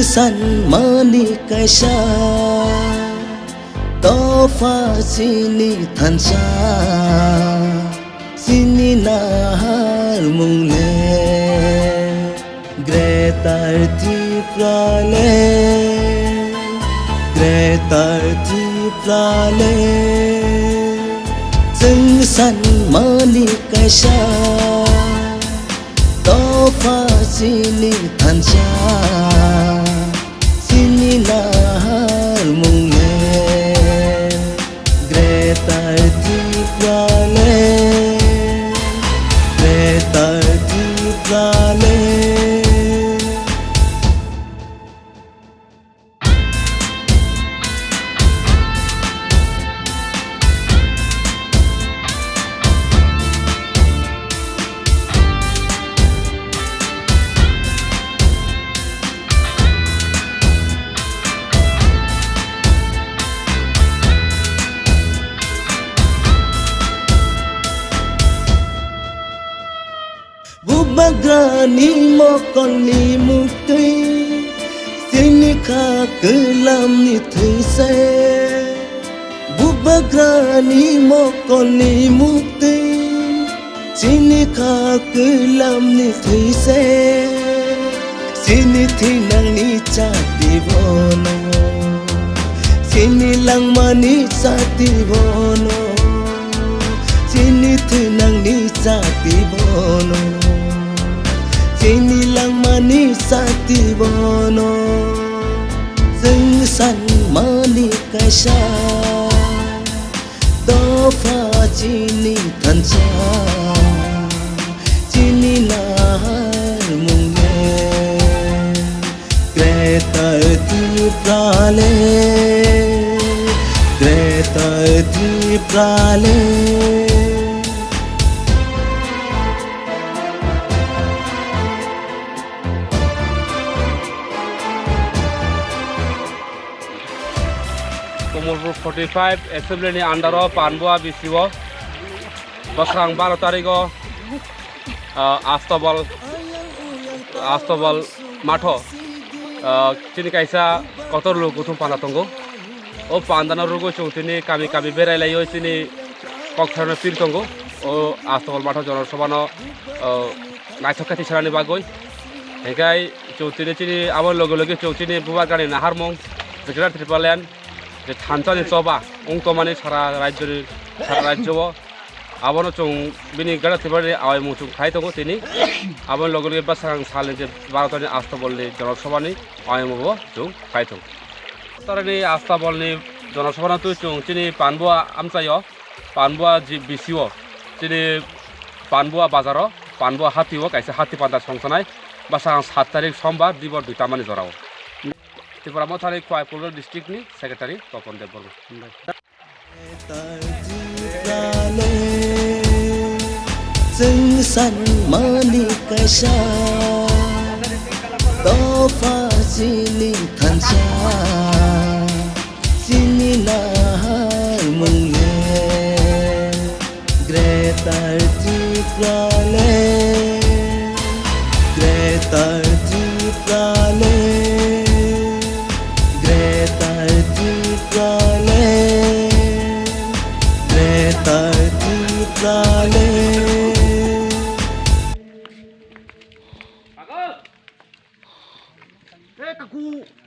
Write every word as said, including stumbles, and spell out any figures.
Sanmani kaisa dopha chini thansa, chini naharmung le Greater Tipraland, Greater Tipraland. Chwng sanmani kaisa dopha chini thansa, chini naharmung le Greater Tipraland, Greater Tipraland. Bubagrani mokolni muktwi, chini kha kwlamni thwi se. Bubagrani mokolni muktwi, chini kha kwlamni thwi se. Chini thwinangni chati bono, chini langmani chati bono. Chini thwinangni chati bono, chini langmani chati bono. Chwng sanmani kaisa dopha chini thansa, chini naharmung le Greater Tipraland, Greater Tipraland. Komolpur forty five Assembly ni under o Panbua B C o bwswrang baro tarik o, ah, Astabal, Astabal matho, ah, chini kaisa kotor lukuthum panda tongo. O pandano rwgwi chwng tini kami kami berai laio, chini kok tharno pir tongo. O Astabal matho Jonosabha no, ah, naithok khe tisanani bagwi. Hinkhe chwng tini chini abo loge loge chwng chini Bubagrani naharmung, Greater Tipraland, je thansa ni choba wng tongmani sara rajyoni, sara rajyo o. Abono chwng bini Greater Tipraland ni awaimung chwng khlai tongo tini. Aboni loge loge bwswrang salni je Bharatni Astabal ni Jonosabha ni awaimung bo chwng khlai tongo. Tarani Astabal ni Jonosabha no twi chwng chini Panbua amchaio, Panbua ji B C o, chini Panbua bazaro, Panbua hatio kaisa hati panda songchanai, bwswrang sat tarik Sombar dibor dui tamani jorao. Tripura Mothani Khwai Kulrok district ni secretary Topon Debbarma. Chwng sanmani kaisa dopha chini thansa, chini naharmung le Greater Tipraland, Greater Tipraland, Greater Tipraland, Greater Tipraland.